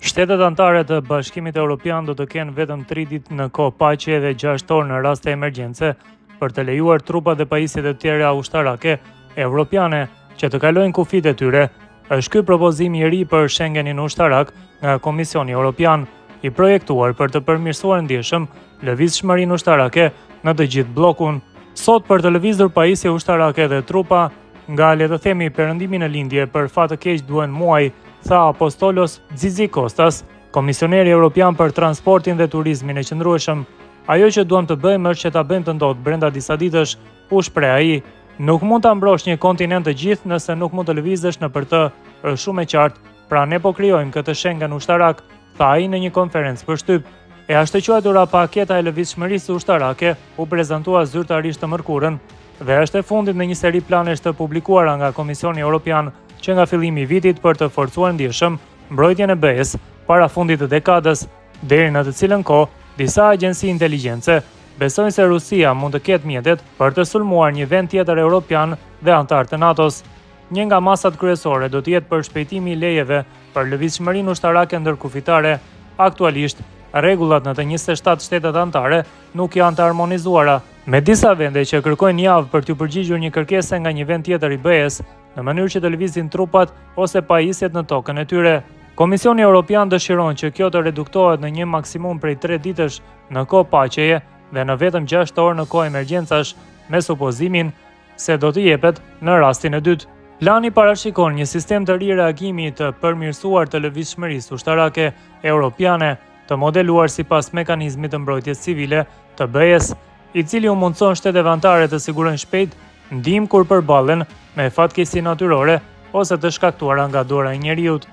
Shtetet anëtare të Bashkimit Europian do të kenë vetëm 3 ditë në kohë paqe dhe 6 orë në raste emergjence për të lejuar trupat dhe pajisjet e tjera ushtarake evropiane që të kalojnë kufijtë e tyre. Është ky propozimi i ri për Schengenin ushtarak nga Komisioni Europian, i projektuar për të përmirësuar ndjeshëm lëvizshmërinë ushtarake në të gjithë bllokun. Sot për të lëvizur pajisje ushtarake dhe trupa nga le të themi perëndimi në lindje për fat të keq duhen muaj, tha Apostolos Tzitzikostas, komisioneri europian për transportin dhe turizmin e qëndrueshëm. Ajo që duam të bëjmë është që ta bëjmë të ndodhë brenda disa ditësh, u shpreh ai. Nuk mund ta mbrosh një kontinent të gjithë nëse nuk mund të lëvizësh nëpër të. Është shumë e qartë. Pra ne po krijojmë këtë Schengen ushtarak, tha ai në një konferencë për shtyp. E ashtuquajtura paketa e lëvizshmërisë ushtarake u prezantua zyrtarisht të mërkurën dhe është e fundit në një seri planesh të publikuara nga Komisioni Europian që nga fillimi i vitit për të forcuar ndjeshëm mbrojtjen e BE-së para fundit të dekadës, deri në të cilën kohë disa agjenci inteligjence besojnë se Rusia mund të ketë mjetet për të sulmuar një vend tjetër europian dhe anëtar të NATO-s. Një nga masat kryesore do të jetë përshpejtimi i lejeve për lëvizshmërinë ushtarake ndërkufitare. Aktualisht, rregullat në të 27 shtetet anëtare nuk janë të harmonizuara, me disa vende që kërkojnë javë për t'iu përgjigjur një kërkese nga një vend tjetër i BE-së, në mënyrë që të lëvizin trupat ose pajisjet në tokën e tyre. Komisioni Europian dëshiron që kjo të reduktohet në një maksimum prej 3 ditësh në kohë paqeje dhe në vetëm 6 orë në kohë emergjencash, me supozimin se do të jepet në rastin e dytë. Plani parashikon një sistem të ri reagimi të përmirësuar të lëvizshmërisë ushtarake europiane, të modeluar sipas mekanizmit të mbrojtjes civile të BE-së, i cili u mundëson shteteve anëtare të sigurojnë shpejt ndihmë kur përballen me fatkeqësi natyrore ose të shkaktuara nga dora e njeriut.